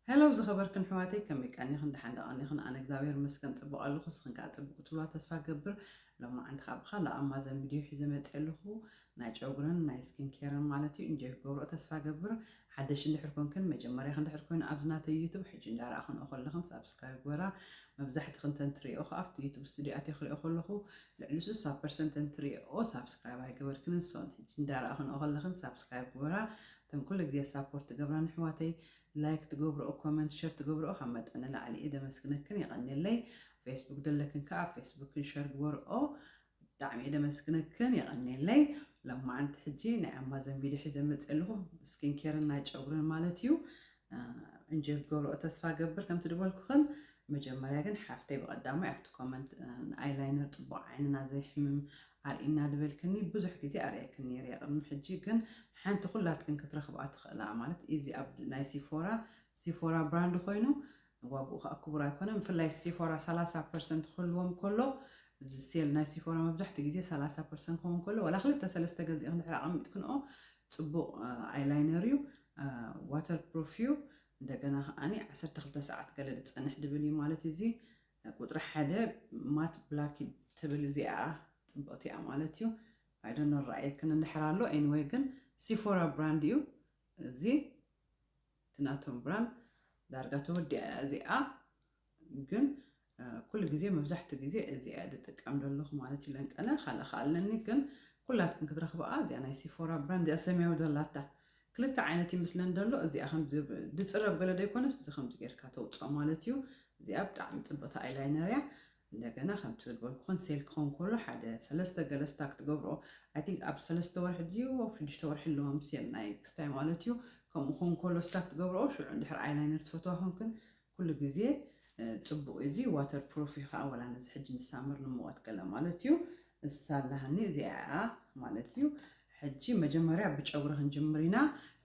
ሄሎ ዝኸበርክን ኣሕዋተይ፣ ከመይ ቀኒኽን? ደሓን ዶ ቀኒኽን? ኣነ እግዚኣብሔር ይመስገን ጽቡቕ ኣለኹ። ንስኽን ከኣ ጽቡቕ ክትብልዋ ተስፋ እገብር። ሎማዓንቲ ከኣ ብኻልእ ኣማዘን ቪድዮ ሒዘ መጺአ ኣለኹ። ናይ ጨጉርን ናይ ስኪን ኬርን ማለት እዩ። ኢንጆይ ክገብርኦ ተስፋ እገብር። ሓደሽ እንድሕር ኮንክን፣ መጀመርያኺ እንድሕር ኮይኑ ኣብዚ ናተይ ዩቱብ ሕጂ እንዳረኣኽንኦ ከለኽን ሳብስክራይብ ግበራ። መብዛሕትኽን ተን ትሪኦ ከኣ ኣብቲ ዩቱብ ስቱድዮ ኣትየ ክሪኦ ከለኹ ልዕሊ ስሳ ፐርሰንት ተን ትሪኦ ሳብስክራይብ ኣይገበርክንን። ሶን ሕጂ እንዳረኣኽንኦ ከለኽን ሳብስክራይብ ግበራ። ተን ኩሉ ግዜ ሳፖርት ትገብራን ኣሕዋተይ ላይክ ትገብርኦ፣ ኮመንት ሸር ትገብርኦ ካብ መጠን ንላዕሊ እየ ደመስግነክን፣ የቐንየለይ። ፌስቡክ ደለክን ከኣ ፌስቡክን ሸር ግበርኦ። ብጣዕሚ እየ ደመስግነክን፣ የቐንየለይ። ሎማዓንቲ ሕጂ ናይ ኣማዘን ቪድዮ ሒዘ መፅእ ኣለኹ። ስኪን ኬርን ናይ ጨጉርን ማለት እዩ። እ፣ እንጆይ ክገብርኦ ተስፋ ገብር። ከምቲ ድበልኩኽን መጀመርያ ግን ሓፍተይ ብቐዳማይ ኣብቲ ኮመንት፣ እ፣ ኣይላይነር ጽቡቕ ዓይንና ዘይሕምም ኣርእና ድበልክኒ ብዙሕ ግዜ ኣርእየክን ነይረ እየ ቅድሚ ሕጂ። ግን ሓንቲ ኩላትክን ክትረኽብኣ ትኽእላ ማለት እዚ ኣብ ናይ ሲፎራ፣ ሲፎራ ብራንድ ኮይኑ ዋግኡ ከዓ ክቡር ኣይኮነን። ብፍላይ ሲፎራ ሰላሳ ፐርሰንት ክህልዎም ከሎ፣ እዚ ሴል ናይ ሲፎራ መብዛሕትኡ ግዜ ሰላሳ ፐርሰንት ክኸውን ከሎ፣ ዋላ ክልተ ሰለስተ ገዚእኽን ድሕሪ ኣቐሚጥክንኦ ጽቡቕ፣ እ፣ ኣይላይነር እዩ፣ እ፣ ዋተር ፕሩፍ እዩ። እንደገና ከዓኒ ዓሰርተ ክልተ ሰዓት ገለ ዝጸንሕ ድብል እዩ ማለት እዩ። እዚ ቁጽሪ ሓደ ማት ብላክ ትብል እዚኣ ጽብቕቲ እያ ማለት እዩ። ኣይ ዶንት ኖ ረኣየክን እንድሕር ኣሎ። ኤኒወይ ግን ሲፎራ ብራንድ እዩ እዚ። እቲ ናቶም ብራንድ ዳርጋ ተወዲኣ እያ እዚኣ። ግን፣ እ፣ ኩሉ ግዜ መብዛሕትኡ ግዜ እዚኣ ዝጥቀም ዘለኹ ማለት እዩ። ለንቀነ ካልእ ከኣ ኣለኒ፣ ግን ኩላትክን ክትረኽብኣ እዚኣ ናይ ሲፎራ ብራንድ እዚኣ ሰማያዊ ዘላታ ክልተ ዓይነት ይመስለን ዘሎ። እዚኣ ከም ዝብ-፣ ዝጽረብ ገለ ዘይኮነስ እዚ ከምዚ ጌርካ ተውጽኦ ማለት እዩ። እዚኣ ብጣዕሚ ጽብቕቲ ኣይላይነር እያ። እንደገና ከምቲ ዝበልኩኽን ሴል ክኸውን ከሎ ሓደ ሰለስተ ገለ ስታክ ትገብርኦ። ኣይ ቲንክ ኣብ ሰለስተ ወርሒ ድዩ ኣብ ሽዱሽተ ወርሒ ኣለዎም ሴል ናይ ክስታይ ማለት እዩ። ከምኡ ክኸውን ከሎ ስታክ ትገብርኦ። ሽዑ እንድሕር ኣይላይነር ትፈትዋ ኮንክን ኩሉ ግዜ፣ እ፣ ጽቡቕ እዩ። እዚ ዋተር ፕሩፍ እዩ ከዓ፣ ወላ ነዚ ሕጂ ንሳመር ንሙቐት ገለ ማለት እዩ። እሳ ኣላሃኒ እዚኣ እያ ማለት እዩ። ሕጂ መጀመርያ ብጨጉሪ ክንጅምር ኢና።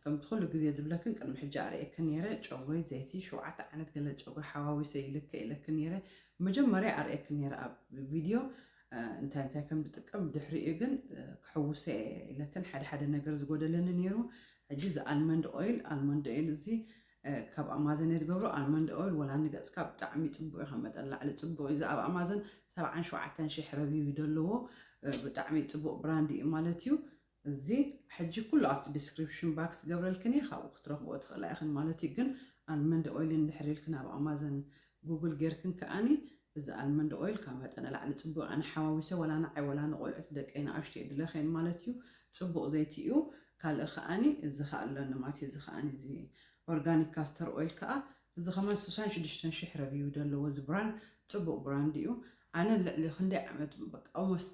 ከምቲ ኩሉ ግዜ ዝብለክን ቅድሚ ሕጂ ኣርእየክን ነይረ፣ ጨጉሪ ዘይቲ ሸውዓተ ዓይነት ገለ ጨጉሪ ሓዋዊሰ ይልከ ኢለክን ነይረ። መጀመርያ ኣርእየክን ነይረ ኣብ ቪድዮ፣ እ፣ እንታይ እንታይ ከም ዝጥቀም። ድሕሪኡ ግን፣ እ፣ ክሕውሰ ኢለክን ሓደ ሓደ ነገር ዝጎደለኒ ነይሩ። ሕጂ እዚ ኣልመንድ ኦይል፣ ኣልመንድ ኦይል እዚ፣ እ፣ ካብ ኣማዘን እየ ዝገብሮ። ኣልመንድ ኦይል ወላ ንገጽካ ብጣዕሚ ጽቡቕ እዩ፣ ካብ መጠን ላዕሊ ጽቡቕ እዩ። እዚ ኣብ ኣማዘን ሰብዓን ሸውዓተን ሺሕ ረቪው እዩ ዘለዎ። እ፣ ብጣዕሚ ጽቡቕ ብራንድ እዩ ማለት እዩ። እዚ ሕጂ ኩሉ ኣብቲ ዲስክሪፕሽን ባክስ ገብረልክን እየ፣ ካብኡ ክትረኽብኦ ትኽእላ ኢኽን ማለት እዩ። ግን ኣልመንድ ኦይል እንድሕር ኢልክን ኣብ ኣማዘን ጉግል ጌርክን ከኣኒ እዚ ኣልመንድ ኦይል ካብ መጠን ንላዕሊ ጽቡቕ። ኣነ ሓዋዊሰ ወላ ንዓይ ወላ ንቆልዑት ደቀይ ንኣሽቱ እየ ድለኸን ማለት እዩ። ጽቡቕ ዘይቲ እዩ። ካልእ ከኣኒ እዚ ከኣ ኣለኒ ማለት እዩ። እዚ ከኣኒ እዚ ኦርጋኒክ ካስተር ኦይል ከኣ እዚ ከማን ስሳን ሽዱሽተን ሺሕ ረቪው ዘለዎ እዚ ብራንድ ጽቡቕ ብራንድ እዩ። ኣነ ልዕሊ ክንደይ ዓመት በቃ ኦልሞስት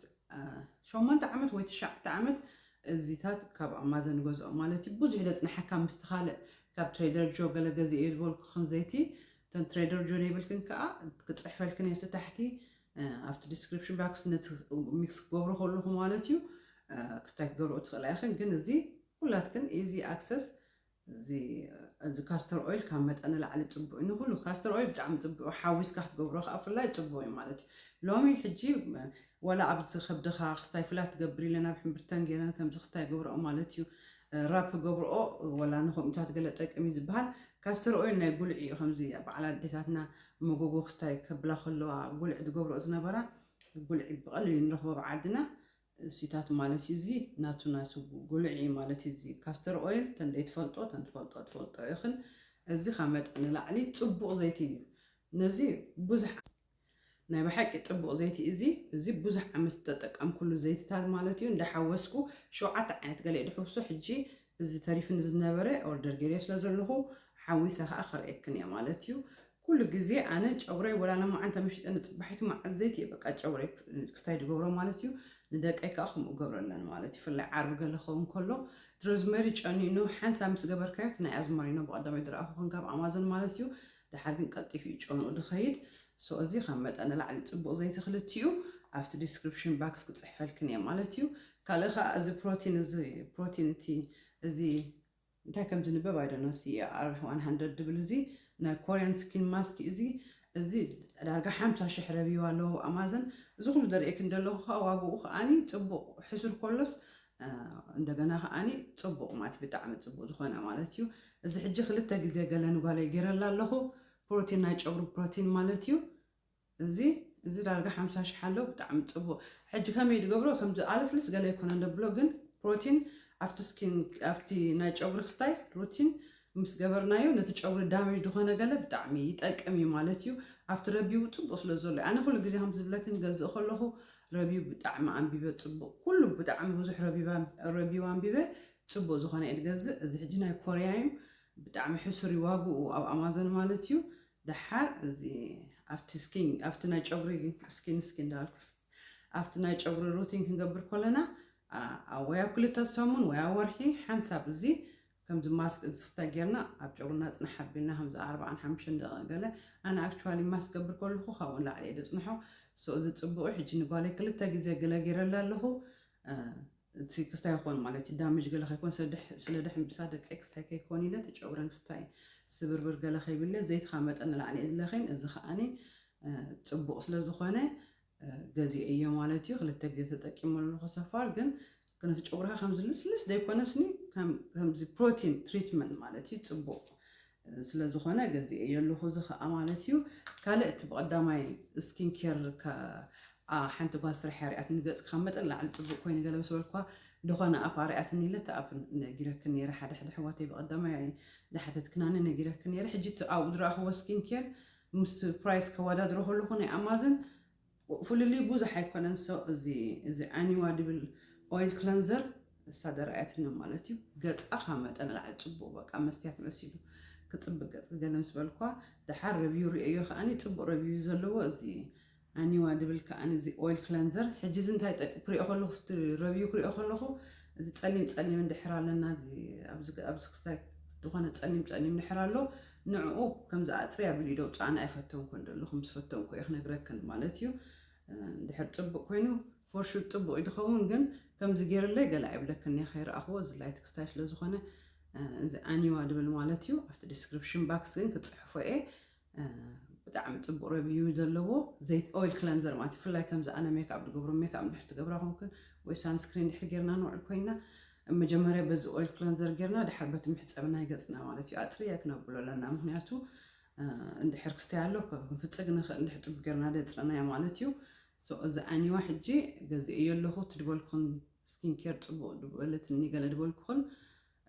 ሸሞንተ ዓመት ወይ ትሽዓተ ዓመት እዚታት ካብ ኣማዘን ገዝኦ ማለት እዩ። ብዙሕ ዘጽንሓካ ምስቲ ካልእ ካብ ትሬደር ጆ ገለ ገዚአ እየ ዝበልኩኽን ዘይቲ፣ እተን ትሬደር ጆ ዘይብልክን ከኣ ክጽሕፈልክን እየ ታሕቲ፣ እ፣ ኣብቲ ዲስክሪፕሽን ባክስ ነቲ ሚክስ ክገብሮ ከለኹ ማለት እዩ፣ እ፣ ክስታይ ክገብርኦ ትኽእላ ኢኽን። ግን እዚ ኩላትክን ኢዚ ኣክሰስ እዚ፣ እዚ ካስተር ኦይል ካብ መጠን ንላዕሊ ጽቡቕ እዩ። ንኹሉ ካስተር ኦይል ብጣዕሚ ጽቡቕ እዩ። ሓዊስካ ክትገብሮ ከኣ ብፍላይ ጽቡቕ እዩ ማለት እዩ። ሎሚ ሕጂ፣ ወላ ኣብዚ ከብድኻ ክስታይ ፍላት ትገብር ኢለን ኣብ ሕምብርተን ገይረን ከምዚ ክስታይ ገብርኦ ማለት እዩ። ራፕ ገብርኦ ወላ ንኸምኡታት ገለ ጠቅም እዩ ዝበሃል። ካስተር ኦይል ናይ ጉልዒ እዩ። ከምዚ በዓል ኣዴታትና መጎጎ ክስታይ ከብላ ከለዋ ጉልዒ ዝገብርኦ ዝነበራ ጉልዒ ብቐሊሉ ንረኽቦ ኣብ ዓድና። እሱታት ማለት እዩ። እዚ ናቱ ናቱ ጉልዒ ማለት እዩ። እዚ ካስተር ኦይል ተን ዘይትፈልጦ፣ ተን ትፈልጦ ትፈልጦ ኢኽን። እዚ ካብ መጠን ንላዕሊ ጽቡቕ ዘይቲ እዩ። ነዚ ብዙሕ ናይ ብሓቂ ጽቡቕ ዘይቲ እዚ፣ እዚ ብዙሕ ዓመት ዝተጠቀምኩሉ ዘይትታት ማለት እዩ። እንዳሓወስኩ ሸውዓተ ዓይነት ገለ ድሕውሶ፣ ሕጂ እዚ ተሪፍኒ ዝነበረ ኦርደር ገይረ ስለ ዘለኹ ሓዊሰ ከኣ ክርእየክን እየ ማለት እዩ። ኩሉ ግዜ ኣነ ጨጉረይ ወላ ለማዓንተ መሽጠ ንጽባሒቱ መዓት ዘይቲ እየ በቃ ጨጉረይ ክስታይ ዝገብሮ ማለት እዩ። ንደቀይ ከኣ ከምኡ ገብረለን ማለት እዩ። ብፍላይ ዓርቢ ገለ ክኸውን ከሎ ሮዝመሪ ጨኒኑ ሓንሳብ ምስ ገበርካዮ እቲ ናይ ኣዝማሪኖ ብቐዳማይ ዝረኣኹ ካብ ኣማዞን ማለት እዩ። ድሓር ግን ቀልጢፉ እዩ ጨንኡ ዝኸይድ። ሶ እዚ ካብ መጠን ንላዕሊ ጽቡቕ ዘይቲ ክልቲኡ ኣብቲ ዲስክሪፕሽን ባክስ ክጽሕፈልክን እየ ማለት እዩ። ካልእ ከኣ እዚ ፕሮቲን፣ እዚ ፕሮቲን እቲ እዚ እንታይ ከም ዝንበብ ኣይ ዶንት ኖ፣ ሲ ኣር ዋን ሃንድረድ ድብል እዚ ናይ ኮርያን ስኪን ማስክ እዚ፣ እዚ ዳርጋ ሓምሳ ሽሕ ረቪው ኣለዎ ኣብ ኣማዘን። እዚ ኩሉ ዘርእየክን ዘለኹ ከኣ ዋግኡ ከኣኒ ጽቡቕ ሕሱር ከሎስ፣ እ፣ እንደገና ከኣኒ ጽቡቕ ማለት ብጣዕሚ ጽቡቕ ዝኾነ ማለት እዩ። እዚ ሕጂ ክልተ ግዜ ገለ ንጓለይ ገይረላ ኣለኹ። ፕሮቲን፣ ናይ ጨጉሪ ፕሮቲን ማለት እዩ። እዚ እዚ ዳርጋ ሓምሳ ሽሕ ኣሎ። ብጣዕሚ ጽቡቕ። ሕጂ ከመይ ድገብሮ? ከምዚ ኣለስልስ ገለ ኣይኮነን ደብሎ፣ ግን ፕሮቲን ኣብቲ ስኪን፣ ኣብቲ ናይ ጨጉሪ ክስታይ ሩቲን ምስ ገበርናዮ ነቲ ጨጉሪ ዳሜጅ ዝኾነ ገለ ብጣዕሚ ይጠቅም እዩ ማለት እዩ። ኣብቲ ረቢው ጽቡቕ ስለ ዘሎ እዩ። ኣነ ኩሉ ግዜ ከም ዝብለክን ገዝእ ከለኹ ረቢው ብጣዕሚ ኣንቢበ ጽቡቕ፣ ኩሉ ብጣዕሚ ብዙሕ ረቢባ-፣ ረቢው ኣንቢበ ጽቡቕ ዝኾነ እየ ዝገዝእ። እዚ ሕጂ ናይ ኮርያ እዩ። ብጣዕሚ ሕሱር እዩ ዋግኡ ኣብ ኣማዞን ማለት እዩ። ደሓር እዚ ኣብቲ ስኪን፣ ኣብቲ ናይ ጨጉሪ ስኪን፣ ስኪን እንዳበልኩስ፣ ኣብቲ ናይ ጨጉሪ ሩቲን ክንገብር ከለና፣ ኣ-፣ ኣ-፣ ወይ ኣብ ክልተ ሰሙን ወይ ኣብ ወርሒ ሓንሳብ እዚ ከምዚ ማስክ እዚ ክስታይ ጌርና ኣብ ጨጉርና ጽንሕ ኣቢልና ከምዚ ኣርባዓን ሓሙሽተን ደቂቕ ገለ። ኣነ ኣክቹዋሊ ማስክ ገብር ከለኹ ካብኡ ንላዕሊ እየ ዘጽንሖ። ሶ እዚ ጽቡቕ እዩ። ሕጂ ንጓለይ ክልተ ግዜ ገለ ጌረላ ኣለኹ። እ፣ እቲ ክስታይ ይኾን ማለት እዩ፣ ዳሜጅ ገለ ከይኮን፣ ስለ ድሕ-፣ ስለ ድሕን ብሳ ደቀይ ክስታይ ከይኮን ኢለ፣ እቲ ጨጉረን ክስታይ ስብርብር ገለ ከይብለ፣ ዘይትኻ መጠን ንላዕሊ እየ ዝለኸን። እዚ ከኣኒ፣ እ፣ ጽቡቕ ስለ ዝኾነ፣ እ፣ ገዚኤዮ ማለት እዩ። ክልተ ግዜ ተጠቂመሉ ክሰፋር፣ ግን ነቲ ጨጉርኻ ከምዚ ልስልስ ዘይኮነስኒ፣ ከም-፣ ከምዚ ፕሮቲን ትሪትመንት ማለት እዩ፣ ጽቡቕ ስለ ዝኾነ ገዚኤዮ ኣለኹ። እዚ ኸኣ ማለት እዩ፣ ካልእ እቲ ብቐዳማይ ስኪን ኬር ከ-፣ ኣ፣ ሓንቲ ጓል ስራሕ እያ ሪኣትኒ፣ ገጽካ መጠን ላዕሊ ጽቡቕ ኮይኑ ገለ ምስ በልኳ፣ ዝኾነ ኣፕ ሪኣትኒ ኢለ፣ እቲ ኣፕ ነጊረክን ነይረ፣ ሓደ ሓደ ኣሕዋተይ ብቐዳማይ ዝሓተትክናኒ ነጊረክን ነይረ። ሕጂ እቲ ኣብኡ ዝረኣኽዎ ስኪን ኬር ምስቲ ፕራይስ ከወዳድሮ ከለኹ ናይ ኣማዘን ፍልልይ ብዙሕ ኣይኮነን። ሶ እዚ፣ እዚ ኣኒዋ ድብል ኦይል ክለንዘር እሳ ደረኣያትኒ ማለት እዩ። ገጻ ካብ መጠን ላዕሊ ጽቡቕ፣ በቃ መስትያት መሲሉ ክጽብቅ ገጽ ገለ ምስ በልኳ፣ ደሓር ረቪው ርእዮ ከኣኒ ጽቡቕ ረቪው ዘለዎ እዚ ኣኒዋ ድብል ከኣኒ እዚ ኦይል ክለንዘር። ሕጂ እዚ እንታይ ጠ-፣ ክሪኦ ከለኹ፣ እቲ ረቪው ክሪኦ ከለኹ፣ እዚ ጸሊም ጸሊም እንድሕር ኣለና፣ እዚ ኣብዚ፣ ኣብዚ ክስታይ ዝኾነ ጸሊም ጸሊም እንድሕር ኣሎ፣ ንዕኡ ከምዚ ኣጽርያ ኣቢሉ ደውጽኣና ኣይፈተንኩን ዘለኹ፣ ምስ ፈተንኩ እየ ክነግረክን ማለት እዩ። እ፣ እንድሕር ጽቡቕ ኮይኑ፣ ፎር ሹር ጽቡቕ እዩ ዝኸውን፣ ግን ከምዚ ገይርለይ ገለ ኣይብለክን እየ፣ ከይረኣኽዎ፣ እዚ ላይት ክስታይ ስለ ዝኾነ፣ እ፣ እዚ ኣኒዋ ድብል ማለት እዩ። ኣብቲ ዲስክሪፕሽን ባክስ ግን ክጽሕፎ እየ። እ፣ ብጣዕሚ ጽቡቕ ረቪው ዘለዎ ዘይቲ ኦይል ክለንዘር ማለት እዩ። ብፍላይ ከምዚ ኣነ ሜክኣፕ ዝገብሮ፣ ሜክኣፕ እንድሕር ትገብራ ኮንክን ወይ ሳንስክሪን እንድሕር ጌርና ንውዕል ኮይና፣ መጀመርያ በዚ ኦይል ክለንዘር ጌርና፣ ድሓር በቲ መሕጸቢ ናይ ገጽና ማለት እዩ ኣጽርያ ክነብሎ ኣለና። ምኽንያቱ፣ እ፣ እንድሕር ክስተይ ኣሎ፣ ከ-፣ ክንፍጽግ ንኽእል፣ እንድሕር ጽቡቅ ጌርና ደጽረናዮ ማለት እዩ። ሶ፣ እዚ ኣኒዋ ሕጂ ገዚኤዮ ኣለኹ፣ እቲ ድበልኩኽን ስኪን ኬር ጽቡቅ ድበለትኒ ገለ ድበልኩኽን፣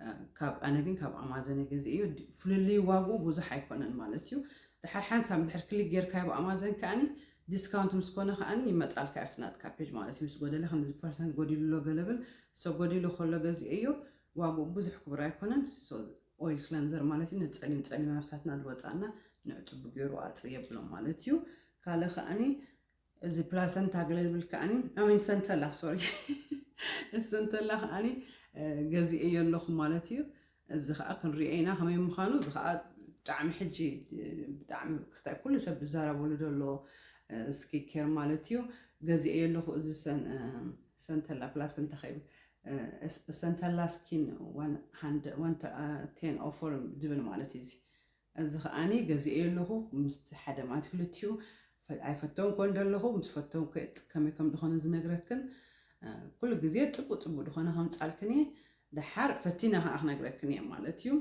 እ፣ ካብ፣ ኣነ ግን ካብ ኣማዘን እየ ገዚኤዮ። ድ-፣ ፍልልይ ዋግኡ ብዙሕ ኣይኮነን ማለት እዩ። ድሓር ሓንሳብ እንድሕር ክሊክ ጌርካዮ ብኣማዘን ከኣኒ ዲስካውንት ምስ ኮነ ከኣኒ ይመጻልካ ኣብቲ ናትካ ፔጅ ማለት እዩ። ምስ ጎደለ ከምዚ ፐርሰንት ጎዲሉ ኣሎ ገለ ብል፣ ሶ ጎዲሉ ከሎ ገዚኤዮ፣ ዋግኡ ብዙሕ ክቡር ኣይኮነን። ሶ ኦይል ክለንዘር ማለት እዩ። ነቲ ጸሊም ጸሊም ሃፍታትና ዝወጻና ንዕጽቡ ገይሩ ኣጽሪ የብሎም ማለት እዩ። ካልእ ከኣኒ እዚ ፕላሰንታ ገለ ዝብል ከኣኒ፣ ኣሜን፣ ሰንተላ፣ ሶሪ። እዚ ሰንተላ ከኣኒ፣ እ፣ ገዚኤዮ ኣለኹ ማለት እዩ። እዚ ከኣ ክንሪኦ ኢና ከመይ ምዃኑ። እዚ ከኣ ብጣዕሚ ሕጂ፣ እ፣ ብጣዕሚ ክስታይ ኩሉ ሰብ ዝዛረበሉ ዘሎ፣ እ፣ ስኪን ኬር ማለት እዩ። ገዚኤዮ ኣለኹ እዚ ሰን-፣ እ፣ ሰንተላ ፕላሰንታ ከይብል፣ እ፣ ስ-፣ ሰንተላ ስኪን ዋን ሃንድረድ፣ ዋን ተ-፣ እ፣ ቴን ኦ ፎር ዝብል ማለት እዩ እዚ። እዚ ከኣኒ ገዚኤዮ ኣለኹ፣ ምስቲ ሓደ ማለት ክልቲኡ ፈ-፣ ኣይፈተንኮን ዘለኹ፣ ምስ ፈተንኮ እየ ጥ-፣ ከመይ ከም ዝኾነ ዝነግረክን። እ፣ ኩሉ ግዜ ጽቡቅ ጽቡቅ ዝኾነ ከምጻልክን እየ። ደሓር ፈቲነ ከኣ ክነግረክን እየ ማለት እዩ።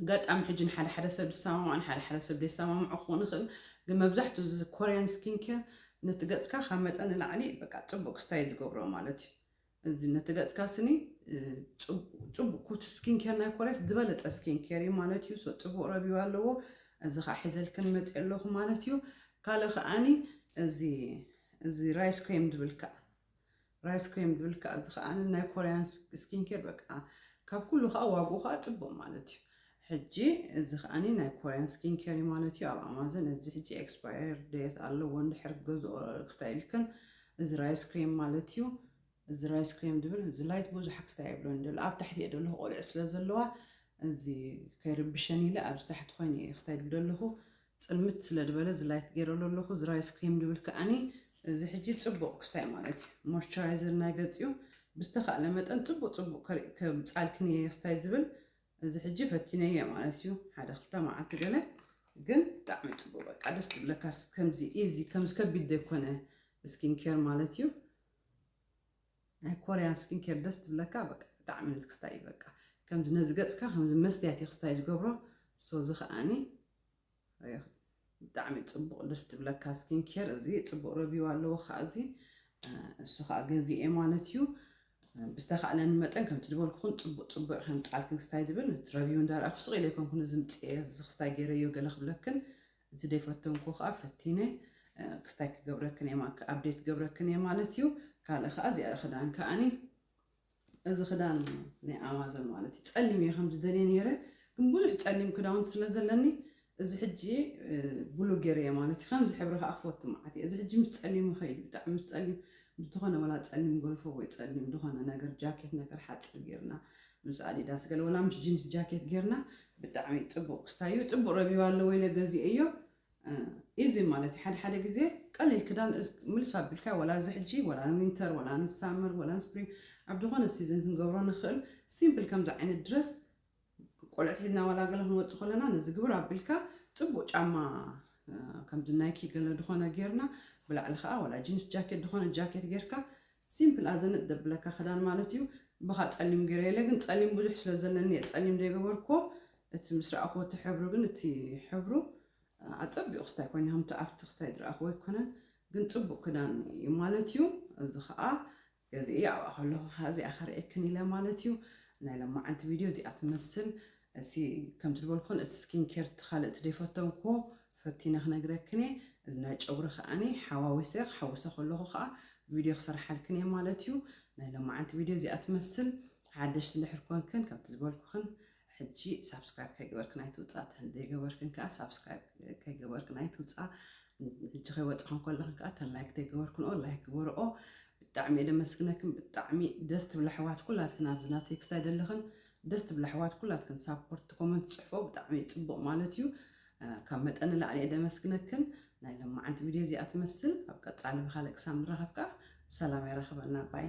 ኣጋጣሚ ሕጂ ንሓደ ሓደ ሰብ ዝሰማማዕ፣ ንሓደ ሓደ ሰብ ዘይሰማምዖ ክኸውን ይኽእል፣ ግን መብዛሕትኡ እዚ ኮርያን ስኪን ኬር ነቲ ገጽካ ካብ መጠን ንላዕሊ በቃ ጽቡቅ ክስታይ ዝገብሮ ማለት እዩ። እዚ ነቲ ገጽካ ስኒ፣ እ፣ ጽቡ-፣ ጽቡቅ ኩቲ ስኪን ኬር ናይ ኮርያስ ዝበለጸ ስኪን ኬር እዩ ማለት እዩ። ሶ ጽቡቅ ረቪው ኣለዎ። እዚ ከኣ ሒዘልክን መጽእ ኣለኹ ማለት እዩ። ካልእ ከኣኒ እዚ፣ እዚ ራይስ ክሬም ዝብል ከኣ፣ ራይስ ክሬም ዝብል ከኣ፣ እዚ ከኣኒ ናይ ኮርያን ስ-፣ ስኪን ኬር በቃ ካብ ኩሉ ከኣ ዋግኡ ከኣ ጽቡቅ ማለት እዩ። ሕጂ እዚ ከኣኒ ናይ ኮርያን ስኪን ኬር እዩ ማለት እዩ። ኣብ ኣማዘን እዚ ሕጂ ኤክስፓየር ዴት ኣለዎ፣ እንድሕር ክትገዝኦ ክስታይ ኢልክን፣ እዚ ራይስ ክሬም ማለት እዩ። እዚ ራይስ ክሬም ዝብል፣ እዚ ላይት ብዙሕ ክስታይ ኣይብሎን ዘሎ፣ ኣብ ታሕቲ እየ ዘለኹ ቆልዑ ስለ ዘለዋ፣ እዚ ከይርብሸን ኢለ ኣብዚ ታሕቲ ኮይነ እየ ክስታይ ዝብል ዘለኹ። ጽልምት ስለ ዝበለ እዚ ላይት ገይረሉ ኣለኹ። እዚ ራይስ ክሬም ዝብል ከኣኒ፣ እዚ ሕጂ ጽቡቕ ክስታይ ማለት እዩ። ሞይስቸራይዘር ናይ ገጽ እዩ። ብዝተኻእለ መጠን ጽቡቕ ጽቡቕ ከርኢ-፣ ከምጻልክን እየ ክስታይ ዝብል። እዚ ሕጂ ፈቲነየ ማለት እዩ። ሓደ ክልተ መዓልቲ ገለ፣ ግን ብጣዕሚ ጽቡቕ፣ በቃ ደስ ትብለካ። ከምዚ ኢዚ፣ ከምዚ ከቢድ ዘይኮነ ስኪን ኬር ማለት እዩ። ናይ ኮርያን ስኪን ኬር ደስ ትብለካ፣ በቃ ብጣዕሚ ንትክስታይ እዩ። በቃ ከምዚ ነዚ ገጽካ ከምዚ መስትያት እዩ ክስታይ ዝገብሮ። ሶ እዚ ከዓኒ ብጣዕሚ ጽቡቕ ደስ ትብለካ ስኪን ኬር። እዚ ጽቡቕ ረብዩ ኣለዎ ከዓ እዚ እሱ ከዓ ገዚኤ ማለት እዩ። ብዝተኻእለኒ መጠን ከምቲ ዝበልኩኹን ጽቡቕ ጽቡቕ ከምጻልክን ክስታይ ዝብል ረብዩ እንዳረኣኹ ስቕ ኢለ ይኮንኩን እዚ ምፅኤ እዚ ክስታይ ገይረዮ ገለ ክብለክን እቲ ደይፈተንኩ ከዓ ፈቲነ ክስታይ ክገብረክን እየ፣ ኣፕዴት ክገብረክን እየ ማለት እዩ። ካልእ ከዓ እዚኣ ክዳን ከዓኒ እዚ ክዳን ናይ ኣማዘን ማለት እዩ። ጸሊም እየ ከም ዝደልየ ነይረ፣ ግን ብዙሕ ጸሊም ክዳውንቲ ስለ ዘለኒ እዚ ሕጂ ብሉ ገይረየ ማለት እዩ። ከምዚ ሕብሪ ከዓ ክፈቱ መዓት እየ። እዚ ሕጂ ምስ ጸሊም ይኸይድ፣ ብጣዕሚ ምስ ጸሊም ምስ ዝኾነ ወላ ጸሊም ጎልፎ ወይ ጸሊም ዝኾነ ነገር ጃኬት ነገር ሓፂር ጌርና ምስ ኣዲዳስ ገለ ወላ ምስ ጂንስ ጃኬት ጌርና ብጣዕሚ ፅቡቅ ክስታይ እዩ። ፅቡቅ ረብዩ ኣለዎ ኢለ ገዚኤዮ። ኢዚ ማለት እዩ። ሓደ ሓደ ግዜ ቀሊል ክዳን ምልስ ኣቢልካ ወላ እዚ ሕጂ ወላ ንዊንተር ወላ ንሳመር ወላ ንስፕሪንግ ኣብ ዝኾነ ሲዝን ክንገብሮ ንኽእል ሲምፕል ከምዚ ዓይነት ድረስ ቆልዑት ሒዝና ዋላ ገለ ክንወፅእ ከለና ነዚ ግብር ኣቢልካ ፅቡቅ ጫማ ከምዚ ናይኪ ገለ ዝኾነ ጌርና ብላዕሊ ከዓ ዋላ ጂንስ ጃኬት ዝኾነ ጃኬት ጌርካ ሲምፕል ኣዘንጥ ደብለካ ክዳን ማለት እዩ። ብኻ ፀሊም ገይረ የለ ግን ፀሊም ብዙሕ ስለ ዘለኒ እየ ፀሊም ዘይገበርኮ። እቲ ምስ ረኣኹ እቲ ሕብሩ ግን እቲ ሕብሩ ኣፀቢቑ ክስታይ ኮይኑ ከምቲ ኣብቲ ክስታይ ዝረኣኽዎ ኣይኮነን፣ ግን ፅቡቅ ክዳን እዩ ማለት እዩ። እዚ ከዓ ገዚኤ ኣብኣ ከለኹ ከዓ እዚኣ ከርእየክን ኢለ ማለት እዩ። ናይ ለማዓንቲ ቪድዮ እዚኣ ትመስል። እቲ ከምቲ ዝበልኩን እቲ ስኪን ኬር እቲ ካልእ እቲ ዘይፈተንኩዎ ፈቲነ ክነግረክን እየ። እዚ ናይ ጨጉሪ ከዓኒ ሓዋዊሰ ክሓውሶ ከለኹ ከዓ ቪድዮ ክሰርሓልክን እየ ማለት እዩ። ናይ ለማዓንቲ ቪድዮ እዚኣ ትመስል። ሓደሽቲ እንድሕር ኮንክን ከምቲ ዝበልኩኽን ሕጂ ሳብስክራይብ ከይገበርክን ኣይትውፃእ፣ ተን ዘይገበርክን ከዓ ሳብስክራይብ ከይገበርክን ኣይትውፃእ። ሕጂ ከይወፃኹን ከለኽን ከዓ ተን ላይክ ዘይገበርክንኦ ላይክ ግበርኦ። ብጣዕሚ እየ ደመስግነክን። ብጣዕሚ ደስ ትብላ ኣሕዋት ኩላትክን ኣብዚ ናተይ ክስታይ ዘለኽን ደስ ትብላ ኣሕዋት ኩላትክን ሳፖርት ኮመንት ትፅሕፎ ብጣዕሚ እዩ ፅቡቕ ማለት እዩ። ካብ መጠን ንላዕሊ እየ ደመስግነክን። ናይ ለማዓንቲ ቪድዮ እዚኣ ትመስል። ኣብ ቀፃሊ ብካልእ ክሳብ ንራኸብ ከዓ ብሰላም የራኽበና። ባይ።